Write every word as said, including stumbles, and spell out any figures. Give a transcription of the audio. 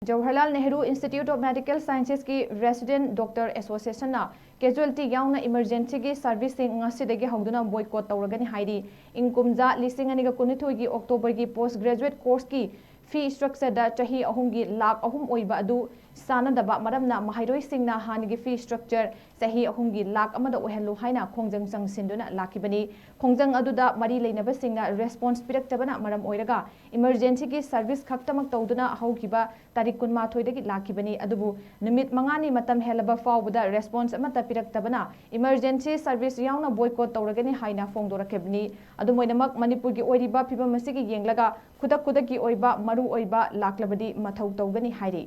Jawaharlal Nehru Institute of Medical Sciences ꯀꯤ Resident Doctor Association ꯅ casualty ꯌꯥꯎꯅ emergency ꯒꯤ service ꯁꯤꯡ ꯉꯁꯤꯗꯒꯤ ꯍꯧꯗꯨꯅ boycott ꯇꯧꯔꯒꯅꯤ ꯍꯥꯏꯔꯤ꯫ ꯏꯪ ꯀꯨꯝꯖꯥ ꯂꯤꯁꯤꯡ ꯑꯅꯤꯒ ꯀꯨꯟꯅꯤꯊꯣꯏꯒꯤ October ꯒꯤ post graduate course ꯀꯤ fee structure ꯗ ꯆꯍꯤ ꯑꯍꯨꯝꯒꯤ ꯂꯥꯈ ꯑꯍꯨꯝ ꯑꯣꯏꯕ ꯑꯗꯨ ꯆꯥꯟꯅꯗꯕ ꯃꯔꯝꯅ ꯃꯍꯩꯔꯣꯏꯁꯤꯡꯅ ꯍꯥꯟꯅꯒꯤ fee structure ꯆꯍꯤ ꯑꯍꯨꯝꯒꯤ ꯂꯥꯈ ꯑꯃꯗ ꯑꯣꯏꯍꯜꯂꯨ ꯍꯥꯏꯅ ꯈꯣꯡꯖꯪ ꯆꯪꯁꯤꯟꯗꯨꯅ ꯂꯥꯛꯈꯤꯕꯅꯤ꯫ ꯈꯣꯡꯖꯪ ꯑꯗꯨꯗ ꯃꯔꯤ ꯂꯩꯅꯕꯁꯤꯡꯅ response ꯄꯤꯔꯛꯇꯕꯅ ꯃꯔꯝ ꯑꯣꯏꯔꯒ emergency ꯒꯤ service ꯈꯛꯇꯃꯛ ꯇꯧꯗꯨꯅ ꯍꯧꯈꯤꯕ ꯇꯥꯔꯤꯛ ꯀꯨꯟꯃꯥꯊꯣꯏꯗꯒꯤ ꯂꯥꯛꯈꯤꯕꯅꯤ꯫ ꯑꯗꯨꯕꯨ ꯅꯨꯃꯤꯠ ꯃꯉꯥꯅꯤ ꯃꯇꯝ ꯍꯦꯜꯂꯕ ꯐꯥꯎꯕꯗ response ꯑꯃꯠꯇ ꯄꯤꯔꯛꯇꯕꯅ emergency service ꯌꯥꯎꯅ boycott ꯇꯧꯔꯒꯅꯤ ꯍꯥꯏꯅ ꯐꯣꯡꯗꯣꯔꯛꯈꯤꯕꯅꯤ꯫ ꯑꯗꯨꯝ ꯑꯣꯏꯅꯃꯛ, ꯃꯅꯤꯄꯨꯔꯒꯤ ꯑꯣꯏꯔꯤꯕ ꯐꯤꯕꯝ ꯑꯁꯤꯒꯤ ꯌꯦꯡꯂꯒ ꯈꯨꯗꯛ ꯈꯨꯗꯛꯀꯤ ꯑꯣꯏꯕ ꯃꯔꯨ ꯑꯣꯏꯕ ꯂꯥꯛꯂꯕꯗꯤ ꯃꯊꯧ ꯇꯧꯒꯅꯤ ꯍꯥꯏꯔꯤ꯫